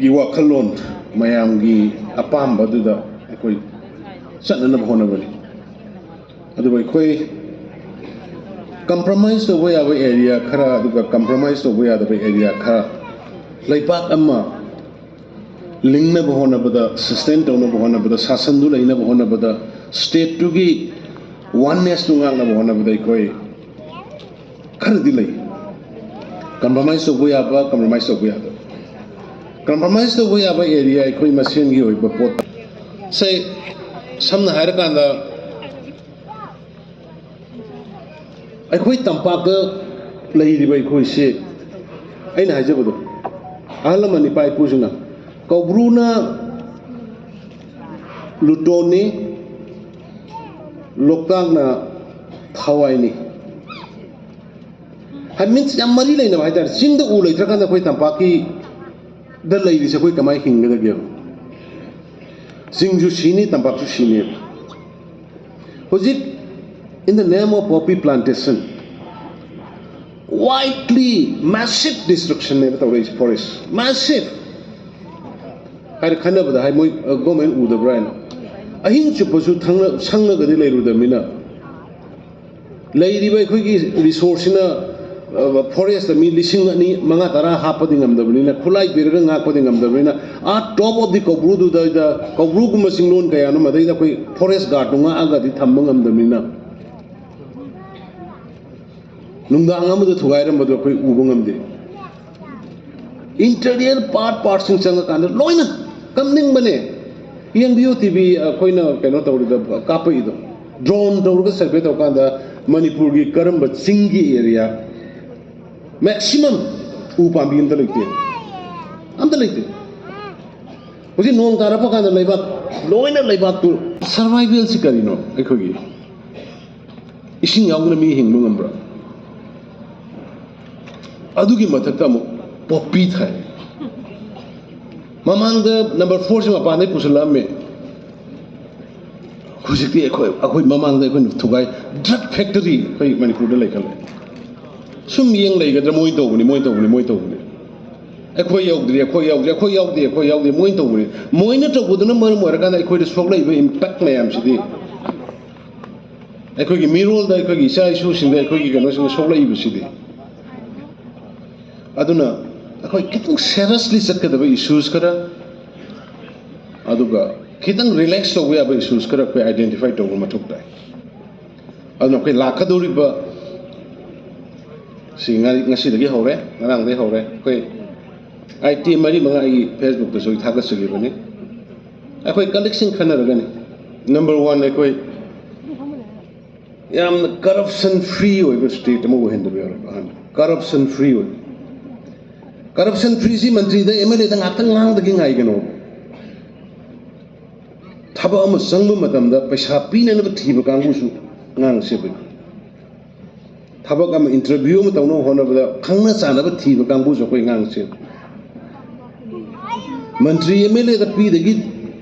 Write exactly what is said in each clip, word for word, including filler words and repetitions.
ꯋꯥꯈꯜꯂꯣꯟ, ꯃꯌꯥꯝꯒꯤ ꯑꯄꯥꯝꯕꯗꯨꯗ ꯑꯩꯈꯣꯏ ꯆꯠꯅꯅꯕ ꯍꯣꯠꯅꯕꯅꯤ꯫ ꯑꯗꯨꯕꯨ ꯑꯩꯈꯣꯏ ꯀꯝꯄ꯭ꯔꯣꯃꯥꯏꯁ ꯇꯧꯕ ꯌꯥꯕ ꯑꯦꯔꯤꯌꯥ ꯈꯔ, ꯑꯗꯨꯒ ꯀꯝꯄ꯭ꯔꯣꯃꯥꯏꯁ ꯇꯧꯕ ꯌꯥꯗꯕ ꯑꯦꯔꯤꯌꯥ ꯈꯔ, ꯂꯩꯄꯥꯛ ꯑꯃ ꯂꯤꯡꯅꯕ ꯍꯣꯠꯅꯕꯗ, ꯁꯁꯇꯦꯟ ꯇꯧꯅꯕ ꯍꯣꯠꯅꯕꯗ, ꯁꯥꯁꯟꯗꯨ ꯂꯩꯅꯕ ꯍꯣꯠꯅꯕꯗ, ꯁ꯭ꯇꯦꯠꯇꯨꯒꯤ ꯋꯥꯟꯅꯦꯁꯇꯨ ꯉꯥꯛꯅꯕ ꯍꯣꯠꯅꯕꯗ ꯑꯩꯈꯣꯏ ꯈꯔꯗꯤ ꯂꯩ꯫ ꯀꯝꯄ꯭ꯔꯣꯃꯥꯏꯁ ꯇꯧꯕ ꯌꯥꯕ, ꯀꯝꯄ꯭ꯔꯣꯃꯥꯏꯁ ꯇꯧꯕ ꯌꯥꯗꯕ꯫ ꯀꯝꯄ꯭ꯔꯣꯃꯥꯏꯁ ꯇꯧꯕ ꯌꯥꯕ ꯑꯦꯔꯤꯌꯥ ꯑꯩꯈꯣꯏ ꯃꯁꯦꯟꯒꯤ ꯑꯣꯏꯕ ꯄꯣꯠ꯫ ꯁꯦ, ꯁꯝꯅ ꯍꯥꯏꯔꯀꯥꯟꯗ, ꯑꯩꯈꯣꯏ ꯇꯝꯄꯥꯛꯇ ꯂꯩꯔꯤꯕ ꯑꯩꯈꯣꯏꯁꯦ, ꯑꯩꯅ ꯍꯥꯏꯖꯕꯗꯣ, ꯑꯍꯜ ꯂꯃꯟ ꯏꯄꯥ ꯏꯄꯨꯁꯤꯡꯅ, "ꯀꯧꯕ꯭ꯔꯨꯅ ꯂꯨꯇꯣꯟꯅꯤ, ꯂꯣꯛꯇꯥꯛꯅ ꯊꯋꯥꯏꯅꯤ"꯫ ꯍꯥꯏ, ꯃꯤꯟꯁ ꯌꯥꯝ ꯃꯔꯤ ꯂꯩꯅꯕ ꯍꯥꯏꯇꯥꯔꯦ꯫ ꯆꯤꯡꯗ ꯎ ꯂꯩꯇ꯭ꯔꯀꯥꯟꯗ ꯑꯩꯈꯣꯏ ꯇꯝꯄꯥꯛꯀꯤ ꯗ ꯂꯩꯔꯤꯁꯦ ꯑꯩꯈꯣꯏ ꯀꯃꯥꯏꯅ ꯍꯤꯡꯒꯗꯒꯦꯕ? ꯆꯤꯡꯁꯨ ꯁꯤꯅꯤ, ꯇꯝꯄꯥꯛꯁꯨ ꯁꯤꯅꯦꯕ꯫ ꯍꯧꯖꯤꯛ, in the name of poppy plantation, widely massive destruction ꯅꯦꯕ ꯇꯧꯔꯛꯏꯁꯦ, forest massive꯫ ꯍꯥꯏꯔ ꯈꯟꯅꯕꯗ ꯍꯥꯏ, ꯃꯣꯏ ꯒꯣꯔꯃꯦꯟ ꯎꯗꯕ꯭ꯔꯥ ꯍꯥꯏꯅ꯫ ꯑꯍꯤꯡ ꯆꯨꯞꯄꯁꯨ ꯊꯪꯅ-, ꯁꯪꯉꯒꯗꯤ ꯂꯩꯔꯨꯗꯕꯅꯤꯅ, ꯂꯩꯔꯤꯕ ꯑꯩꯈꯣꯏꯒꯤ ꯔꯤꯁꯣꯔꯁꯁꯤꯅ, ꯑ, ꯐꯣꯔꯦꯁꯇ ꯃꯤ ꯂꯤꯁꯤꯡ ꯑꯅꯤ, ꯃꯉꯥ, ꯇꯔꯥ ꯍꯥꯞꯄꯗꯤ ꯉꯝꯗꯕꯅꯤꯅ, ꯈꯨꯠꯂꯥꯏ ꯄꯤꯔꯒ ꯉꯥꯛꯄꯗꯤ ꯉꯝꯗꯕꯅꯤꯅ, ꯑꯥ top of the ꯀꯧꯕ꯭ꯔꯨꯗꯨꯗ, ꯀꯧꯕ꯭ꯔꯨꯒꯨꯝꯕ ꯆꯤꯡꯂꯣꯟ ꯀꯌꯥꯅꯣ ꯃꯗꯩꯗ ꯑꯩꯈꯣꯏ ꯐꯣꯔꯦꯁ ꯒꯥꯔꯗꯇꯨ ꯉꯥꯛꯑꯒꯗꯤ ꯊꯝꯕ ꯉꯝꯗꯕꯅꯤꯅ, ꯅꯨꯡꯗꯥꯡ ꯑꯃꯗ ꯊꯨꯒꯥꯏꯔꯝꯕꯗꯣ ꯑꯩꯈꯣꯏ ꯎꯕ ꯉꯝꯗꯦ꯫ Interior part partꯁꯤꯡ ꯆꯪꯉꯀꯥꯟꯗ ꯂꯣꯏꯅ ꯀꯝꯅꯤꯡꯕꯅꯦ꯫ ꯌꯦꯡꯕꯤꯌꯨ, ꯇꯤ ꯚꯤ ꯑꯩꯈꯣꯏꯅ ꯀꯩꯅꯣ ꯇꯧꯔꯤꯗ, ꯀꯥꯞꯄꯛꯏꯗꯣ, ꯗ꯭ꯔꯣꯟ ꯇꯧꯔꯒ ꯁꯔꯚꯦ ꯇꯧꯔꯀꯥꯟꯗ ꯃꯅꯤꯄꯨꯔꯒꯤ ꯀꯔꯝꯕ ꯆꯤꯡꯒꯤ ꯑꯦꯔꯤꯌꯥ maximum ꯎ ꯄꯥꯝꯕꯤ ꯑꯝꯇ ꯂꯩꯇꯦ, ꯑꯝꯇ ꯂꯩꯇꯦ꯫ ꯍꯧꯖꯤꯛ ꯅꯣꯡ ꯇꯥꯔꯛꯄ ꯀꯥꯟꯗ ꯂꯩꯕꯥꯛ, ꯂꯣꯏꯅ ꯂꯩꯕꯥꯛꯇꯨ, ꯁꯔꯚꯥꯏꯚꯦꯜꯁꯤ ꯀꯔꯤꯅꯣ ꯑꯩꯈꯣꯏꯒꯤ? ꯏꯁꯤꯡ ꯌꯥꯎꯗꯅ ꯃꯤ ꯍꯤꯡꯕ ꯉꯝꯕ꯭ꯔꯥ? ꯑꯗꯨꯒꯤ ꯃꯊꯛꯇ ꯑꯃꯨꯛ ꯄꯣꯄꯤ ꯊꯥꯏ꯫ ꯃꯃꯥꯡꯗ ꯅꯝꯕꯔ ꯐꯣꯔꯁꯤ ꯃꯄꯥꯟꯗꯩ ꯄꯨꯁꯜꯂꯛꯑꯝꯃꯦ꯫ ꯍꯧꯖꯤꯛꯇꯤ ꯑꯩꯈꯣꯏ, ꯑꯩꯈꯣꯏ ꯃꯃꯥꯡꯗ ꯑꯩꯈꯣꯏꯅ ꯊꯨꯒꯥꯏ꯫ ꯗ꯭ꯔꯒ ꯐꯦꯛꯇꯔꯤ ꯑꯩꯈꯣꯏ ꯃꯅꯤꯄꯨꯔꯗ ꯂꯩꯈꯠꯂꯦ꯫ ꯁꯨꯝ ꯌꯦꯡ ꯂꯩꯒꯗ꯭ꯔꯥ? ꯃꯣꯏ ꯇꯧꯕꯅꯤ, ꯃꯣꯏ ꯇꯧꯕꯅꯤ, ꯃꯣꯏ ꯇꯧꯕꯅꯤ꯫ ꯑꯩꯈꯣꯏ ꯌꯧꯗ꯭ꯔꯤ, ꯑꯩꯈꯣꯏ ꯌꯧꯗ꯭ꯔꯤ, ꯑꯩꯈꯣꯏ ꯌꯥꯎꯗꯦ, ꯑꯩꯈꯣꯏ ꯌꯥꯎꯗꯦ, ꯃꯣꯏꯅ ꯇꯧꯕꯅꯤ꯫ ꯃꯣꯏꯅ ꯇꯧꯕꯗꯨꯅ ꯃꯔꯝ ꯑꯣꯏꯔꯀꯥꯟꯗ ꯑꯩꯈꯣꯏꯗ ꯁꯣꯛꯂꯛꯏꯕ ꯏꯝꯄꯦꯛ ꯃꯌꯥꯝꯁꯤꯗꯤ, ꯑꯩꯈꯣꯏꯒꯤ ꯃꯤꯔꯣꯜꯗ, ꯑꯩꯈꯣꯏꯒꯤ ꯏꯆꯥ ꯏꯁꯨꯁꯤꯡꯗ, ꯑꯩꯈꯣꯏꯒꯤ ꯀꯩꯅꯣꯁꯤꯡꯗ ꯁꯣꯛꯂꯛꯏꯕꯁꯤꯗꯤ꯫ ꯑꯗꯨꯅ ꯑꯩꯈꯣꯏ ꯈꯤꯇꯪ ꯁꯦꯔꯁꯂꯤ ꯆꯠꯀꯗꯕ ꯏꯁꯨꯁ ꯈꯔ, ꯑꯗꯨꯒ ꯈꯤꯇꯪ ꯔꯤꯂꯦꯛꯁ ꯇꯧꯕ ꯌꯥꯕ ꯏꯁꯨꯁ ꯈꯔ ꯑꯩꯈꯣꯏ ꯑꯥꯏꯗꯦꯟꯇꯤꯐꯥꯏ ꯇꯧꯕ ꯃꯊꯧ ꯇꯥꯏ꯫ ꯑꯗꯨꯅ ꯑꯩꯈꯣꯏ ꯂꯥꯛꯀꯗꯧꯔꯤꯕ ꯁꯤ ꯉ-, ꯉꯁꯤꯗꯒꯤ ꯍꯧꯔꯦ, ꯉꯔꯥꯡꯗꯒꯤ ꯍꯧꯔꯦ꯫ ꯑꯩꯈꯣꯏ ꯑꯥꯏꯇꯦꯝ ꯃꯔꯤ ꯃꯉꯥ ꯑꯩꯒꯤ ꯐꯦꯁꯕꯨꯛꯇꯁꯨ ꯑꯩ ꯊꯥꯒꯠꯆꯈꯤꯕꯅꯤ꯫ ꯑꯩꯈꯣꯏ ꯀꯂꯤꯛꯁꯤꯡ ꯈꯟꯅꯔꯒꯅꯤ꯫ ꯅꯝꯕꯔ ꯋꯥꯟ, ꯑꯩꯈꯣꯏ ꯌꯥꯝꯅ ꯀꯔꯞꯁꯟ ꯐ꯭ꯔꯤ ꯑꯣꯏꯕ ꯁ꯭ꯇꯦꯠ ꯑꯃ ꯑꯣꯏꯍꯟꯗꯕ ꯌꯥꯔꯣꯏ꯫ ꯑꯍꯥꯟꯕ, ꯀꯔꯞꯁꯟ ꯐ꯭ꯔꯤ ꯑꯣꯏꯕ꯫ ꯀꯔꯞꯁꯟ ꯐ꯭ꯔꯤꯁꯤ ꯃꯟꯇ꯭ꯔꯤꯗ, ꯑꯦꯝ ꯑꯦꯜ ꯑꯦꯗ ꯉꯥꯛꯇꯪ ꯉꯥꯡꯗꯒꯤ ꯉꯥꯏꯒꯅꯣ꯫ ꯊꯕꯛ ꯑꯃ ꯆꯪꯕ ꯃꯇꯝꯗ ꯄꯩꯁꯥ ꯄꯤꯅꯅꯕ ꯊꯤꯕ ꯀꯥꯡꯕꯨꯁꯨ ꯉꯥꯡꯁꯦꯕ꯫ ꯊꯕꯛ ꯑꯃ, ꯏꯟꯇꯔꯚ꯭ꯌꯨ ꯑꯃ ꯇꯧꯅꯕ ꯍꯣꯠꯅꯕꯗ ꯈꯪꯅ ꯆꯥꯟꯅꯕ ꯊꯤꯕ ꯀꯥꯡꯕꯨꯁꯨ ꯑꯩꯈꯣꯏ ꯉꯥꯡꯁꯦꯕ꯫ ꯃꯟꯇ꯭ꯔꯤ ꯑꯦꯝ ꯑꯦꯜ ꯑꯦꯗ ꯄꯤꯗꯒꯤ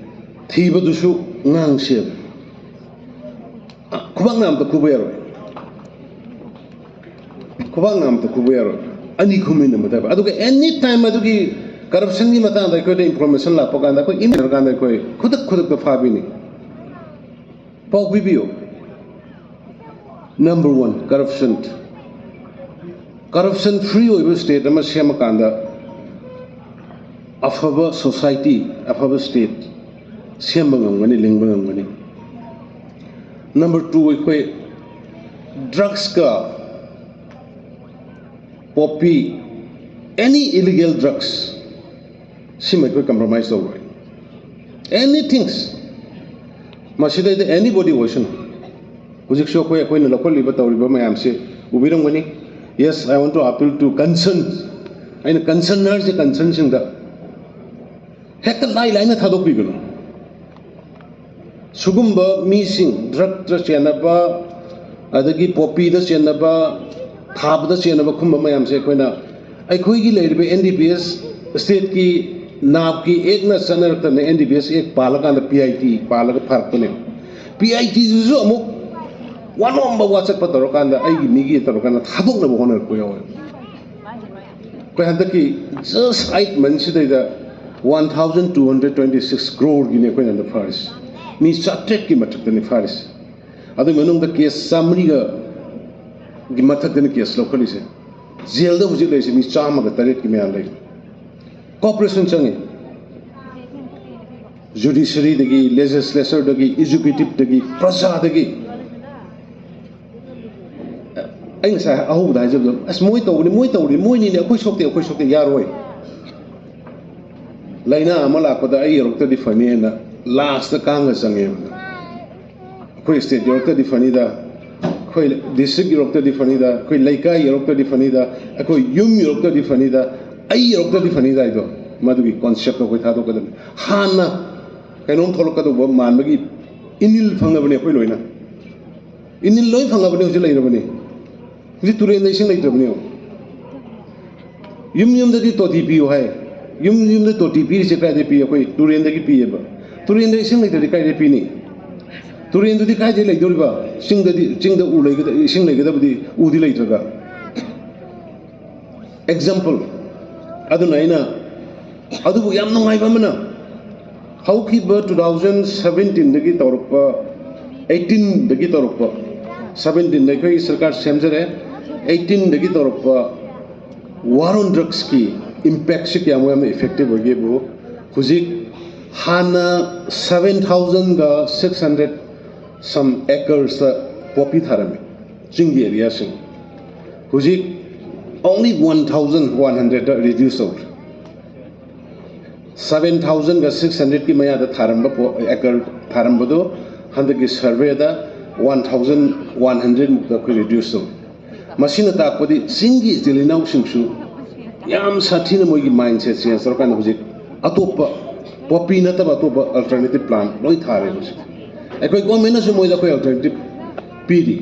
ꯊꯤꯕꯗꯨꯁꯨ ꯉꯥꯡꯁꯦꯕ꯫ ꯈꯨꯕꯥꯛꯅ ꯑꯝꯇ ꯈꯨꯕ ꯌꯥꯔꯣꯏ꯫ ꯈꯨꯕꯥꯛꯅ ꯑꯝꯇ ꯈꯨꯕ ꯌꯥꯔꯣꯏ꯫ ꯑꯅꯤ ꯈꯨꯃꯤꯟꯅꯕꯗ꯫ ꯑꯗꯨꯒ ꯑꯦꯅꯤ ꯇꯥꯏꯝ ꯑꯗꯨꯒꯤ ꯀꯔꯞꯁꯟꯒꯤ ꯃꯇꯥꯡꯗ ꯑꯩꯈꯣꯏꯗ ꯏꯟꯐꯣꯔꯃꯦꯁꯟ ꯂꯥꯛꯄ ꯀꯥꯟꯗ, ꯑꯩꯈꯣꯏ ꯏꯃꯦꯜ ꯀꯥꯟꯗ ꯑꯩꯈꯣꯏ ꯈꯨꯗꯛ ꯈꯨꯗꯛꯇ ꯐꯥꯕꯤꯅꯤ꯫ ꯄꯥꯎ ꯄꯤꯕꯤꯌꯨ꯫ Number one, corruption. Corruption free ꯑꯣꯏꯕ ꯁ꯭ꯇꯦꯠ ꯑꯃ ꯁꯦꯝꯃꯀꯥꯟꯗ ꯑꯐꯕ ꯁꯣꯁꯥꯏꯇꯤ, ꯑꯐꯕ ꯁ꯭ꯇꯦꯠ ꯁꯦꯝꯕ ꯉꯝꯒꯅꯤ, ꯂꯤꯡꯕ ꯉꯝꯒꯅꯤ꯫ ꯅꯝꯕꯔ ꯇꯨ, ꯑꯩꯈꯣꯏ ꯗ꯭ꯔꯒꯁꯀ ꯄꯣꯄꯤ, ꯑꯦꯅꯤ ꯏꯂꯤꯒꯦꯜ ꯗ꯭ꯔꯒꯁ, ꯁꯤꯃ ꯑꯩꯈꯣꯏ ꯀꯝꯄ꯭ꯔꯣꯃꯥꯏꯁ ꯇꯧꯔꯣꯏ꯫ ꯑꯦꯅꯤꯊꯤꯡꯁ, ꯃꯁꯤꯗꯩꯗ ꯑꯦꯅꯤꯕꯣꯗꯤ ꯑꯣꯏꯁꯅꯨ꯫ ꯍꯧꯖꯤꯛꯁꯨ ꯑꯩꯈꯣꯏ, ꯑꯩꯈꯣꯏꯅ ꯂꯧꯈꯠꯂꯤꯕ, ꯇꯧꯔꯤꯕ ꯃꯌꯥꯝꯁꯦ ꯎꯕꯤꯔꯝꯒꯅꯤ꯫ Yes, I want to appeal to concern, ꯑꯩꯅ ꯀꯟꯁꯔꯟ ꯍꯥꯏꯔꯤꯁꯦ, ꯀꯟꯁꯔꯟꯁꯤꯡꯗ ꯍꯦꯛꯇ ꯂꯥꯏ ꯂꯥꯏꯅ ꯊꯥꯗꯣꯛꯄꯤꯒꯅꯨ꯫ ꯁꯤꯒꯨꯝꯕ ꯃꯤꯁꯤꯡ, ꯗ꯭ꯔꯒꯇ ꯆꯦꯟꯅꯕ, ꯑꯗꯒꯤ ꯄꯣꯄꯤꯗ ꯆꯦꯟꯅꯕ, ꯊꯥꯕꯗ ꯆꯦꯟꯅꯕ, ꯈꯨꯝꯕ ꯃꯌꯥꯝꯁꯦ ꯑꯩꯈꯣꯏꯅ, ꯑꯩꯈꯣꯏꯒꯤ ꯂꯩꯔꯤꯕ ꯑꯦꯟ ꯗꯤ ꯄꯤ ꯑꯦꯁ ꯁ꯭ꯇꯦꯠꯀꯤ ꯅꯥꯞꯀꯤ ꯑꯦꯛꯅ ꯆꯠꯅꯔꯛꯇꯅ, N D P S act ꯄꯥꯜꯂꯀꯥꯟꯗ, P I T ꯄꯥꯜꯂꯒ ꯐꯥꯔꯛꯄꯅꯦ꯫ ꯄꯤ ꯑꯥꯏ ꯇꯤꯁꯤꯁꯨ ꯑꯃꯨꯛ ꯋꯥꯅꯣꯝꯕ ꯋꯥꯆꯠꯄ ꯇꯧꯔꯀꯥꯟꯗ, ꯑꯩꯒꯤ ꯃꯤꯒꯤ ꯇꯧꯔꯀꯥꯟꯗ ꯊꯥꯗꯣꯛꯅꯕ ꯍꯣꯠꯅꯔꯛꯄ ꯌꯥꯎꯋꯦ꯫ ꯑꯩꯈꯣꯏ ꯍꯟꯗꯛꯀꯤ just eight months ꯁꯤꯗꯩꯗ one thousand two hundred twenty six crore Guinea ꯑꯩꯈꯣꯏꯅ ꯍꯟꯗꯛ ꯐꯥꯔꯤꯁꯦ꯫ ꯃꯤ ꯆꯥꯇ꯭ꯔꯦꯠꯀꯤ ꯃꯊꯛꯇꯅꯤ ꯐꯥꯔꯤꯁꯦ꯫ ꯑꯗꯨꯒꯤ ꯃꯅꯨꯡꯗ ꯀꯦꯁ ꯆꯥꯃꯔꯤꯒꯤ ꯃꯊꯛꯇꯅꯤ ꯀꯦꯁ ꯂꯧꯈꯠꯂꯤꯁꯦ꯫ ꯖꯦꯜꯗ ꯍꯧꯖꯤꯛ ꯂꯩꯔꯤꯁꯦ ꯃꯤ ꯆꯥꯝꯃꯒ ꯇꯔꯦꯠꯀꯤ ꯃꯌꯥ ꯂꯩ꯫ ꯀꯣꯑꯣꯄꯔꯦꯁꯟ ꯆꯪꯉꯤ꯫ ꯖꯨꯗꯤꯁꯔꯤꯗꯒꯤ, ꯂꯦꯖꯤꯁꯂꯦꯆꯔꯗꯒꯤ, ꯑꯦꯛꯖꯤꯀ꯭ꯌꯨꯇꯤꯚꯇꯒꯤ, ꯄ꯭ꯔꯖꯥꯗꯒꯤ꯫ ꯑꯩ ꯉꯁꯥꯏ ꯑꯍꯧꯕꯗ ꯍꯥꯏꯖꯕꯗꯣ, ꯑꯁ, ꯃꯣꯏ ꯇꯧꯕꯅꯤ, ꯃꯣꯏ ꯇꯧꯔꯤ, ꯃꯣꯏꯅꯤꯅꯦ, ꯑꯩꯈꯣꯏ ꯁꯣꯛꯇꯦ, ꯑꯩꯈꯣꯏ ꯁꯣꯛꯇꯦ, ꯌꯥꯔꯣꯏ꯫ ꯂꯥꯏꯅꯥ ꯑꯃ ꯂꯥꯛꯄꯗ ꯑꯩ ꯌꯧꯔꯛꯇ꯭ꯔꯗꯤ ꯐꯅꯤꯅ ꯂꯥꯁꯇ ꯀꯥꯡꯒ ꯆꯪꯉꯦꯕ꯫ ꯑꯩꯈꯣꯏ ꯁ꯭ꯇꯦꯠ ꯌꯧꯔꯛꯇ꯭ꯔꯗꯤ ꯐꯅꯤꯗ, ꯑꯩꯈꯣꯏ ꯗꯤꯁꯇ꯭ꯔꯤꯛ ꯌꯧꯔꯛꯇ꯭ꯔꯗꯤ ꯐꯅꯤꯗ, ꯑꯩꯈꯣꯏ ꯂꯩꯀꯥꯏ ꯌꯧꯔꯛꯇ꯭ꯔꯗꯤ ꯐꯅꯤꯗ, ꯑꯩꯈꯣꯏ ꯌꯨꯝ ꯌꯧꯔꯛꯇ꯭ꯔꯗꯤ ꯐꯅꯤꯗ, ꯑꯩ ꯌꯧꯔꯛꯇ꯭ꯔꯗꯤ ꯐꯅꯤꯗ ꯍꯥꯏꯗꯣ, ꯃꯗꯨꯒꯤ ꯀꯣꯟꯁꯦꯞꯇꯣ ꯑꯩꯈꯣꯏ ꯊꯥꯗꯣꯛꯀꯗꯕꯅꯤ꯫ ꯍꯥꯟꯅ ꯀꯩꯅꯣꯝ ꯊꯣꯛꯂꯛꯀꯗꯧꯕ ꯃꯥꯟꯕꯒꯤ ꯏꯅꯤꯜ ꯐꯪꯉꯕꯅꯤ ꯑꯩꯈꯣꯏ ꯂꯣꯏꯅ꯫ ꯏꯅꯤꯜ ꯂꯣꯏ ꯐꯪꯉꯕꯅꯤ, ꯍꯧꯖꯤꯛ ꯂꯩꯔꯕꯅꯤ꯫ ꯍꯧꯖꯤꯛ ꯇꯨꯔꯦꯟꯗ ꯏꯁꯤꯡ ꯂꯩꯇ꯭ꯔꯕꯅꯤ ꯌꯦꯡꯉꯣ꯫ ꯌꯨꯝ ꯌꯨꯝꯗꯗꯤ ꯇꯣꯇꯤ ꯄꯤꯌꯨ ꯍꯥꯏ꯫ ꯌꯨꯝ ꯌꯨꯝꯗ ꯇꯣꯇꯤ ꯄꯤꯔꯤꯁꯦ ꯀꯥꯏꯗꯩ ꯄꯤ? ꯑꯩꯈꯣꯏ ꯇꯨꯔꯦꯟꯗꯒꯤ ꯄꯤꯌꯦꯕ꯫ ꯇꯨꯔꯦꯟꯗ ꯏꯁꯤꯡ ꯂꯩꯇ꯭ꯔꯗꯤ ꯀꯥꯏꯗꯩ ꯄꯤꯅꯤ? ꯇꯨꯔꯦꯟꯗꯨꯗꯤ ꯀꯥꯏꯗꯩ ꯂꯩꯗꯣꯔꯤꯕ? ꯆꯤꯡꯗꯗꯤ, ꯆꯤꯡꯗ ꯎ ꯂꯩꯒꯗ-, ꯏꯁꯤꯡ ꯂꯩꯒꯗꯕꯗꯤ ꯎꯗꯤ ꯂꯩꯇ꯭ꯔꯒ꯫ ꯑꯦꯛꯖꯥꯝꯄꯜ꯫ ꯑꯗꯨꯅ ꯑꯩꯅ, ꯑꯗꯨꯕꯨ ꯌꯥꯝ ꯅꯨꯡꯉꯥꯏꯕ ꯑꯃꯅ, ꯍꯧꯈꯤꯕ two thousand seventeenꯗꯒꯤ ꯇꯧꯔꯛꯄ, eighteenꯗꯒꯤ ꯇꯧꯔꯛꯄ, seventeenꯗ ꯑꯩꯈꯣꯏꯒꯤ ꯁꯔꯀꯥꯔ ꯁꯦꯝꯖꯔꯦ, eighteenꯗꯒꯤ ꯇꯧꯔꯛꯄ war on drugsꯀꯤ impactꯁꯤ ꯀꯌꯥꯃꯨꯛ ꯌꯥꯝꯅ effective ꯑꯣꯏꯒꯦꯕꯨ, ꯍꯧꯖꯤꯛ ꯍꯥꯟꯅ seven thousandꯒ six hundred some acresꯇ poppy ꯊꯥꯔꯝꯃꯤ, ꯆꯤꯡꯒꯤ areaꯁꯤꯡ꯫ ꯍꯧꯖꯤꯛ only one thousand one hundredꯇ reduce ꯇꯧꯔꯦ꯫ Seven thousandꯒ six hundredꯀꯤ ꯃꯌꯥꯗ ꯊꯥꯔꯝꯕ ꯄꯣ-, acre ꯊꯥꯔꯝꯕꯗꯣ ꯍꯟꯗꯛꯀꯤ surveyꯗ one thousand one hundredꯃꯨꯛꯇ ꯑꯩꯈꯣꯏ reduce ꯇꯧꯔꯦ꯫ ꯃꯁꯤꯅ ꯇꯥꯛꯄꯗꯤ ꯆꯤꯡꯒꯤ ꯏꯆꯤꯜ ꯏꯅꯥꯎꯁꯤꯡꯁꯨ ꯌꯥꯝ ꯁꯥꯊꯤꯅ ꯃꯣꯏꯒꯤ mindset change ꯇꯧꯔꯀꯥꯟꯗ ꯍꯧꯖꯤꯛ ꯑꯇꯣꯞꯄ, poppy ꯅꯠꯇꯕ ꯑꯇꯣꯞꯄ alternative plant ꯂꯣꯏ ꯊꯥꯔꯦ ꯍꯧꯖꯤꯛ꯫ ꯑꯩꯈꯣꯏ governmentꯅꯁꯨ ꯃꯣꯏꯗ ꯑꯩꯈꯣꯏ alternative ꯄꯤꯔꯤ꯫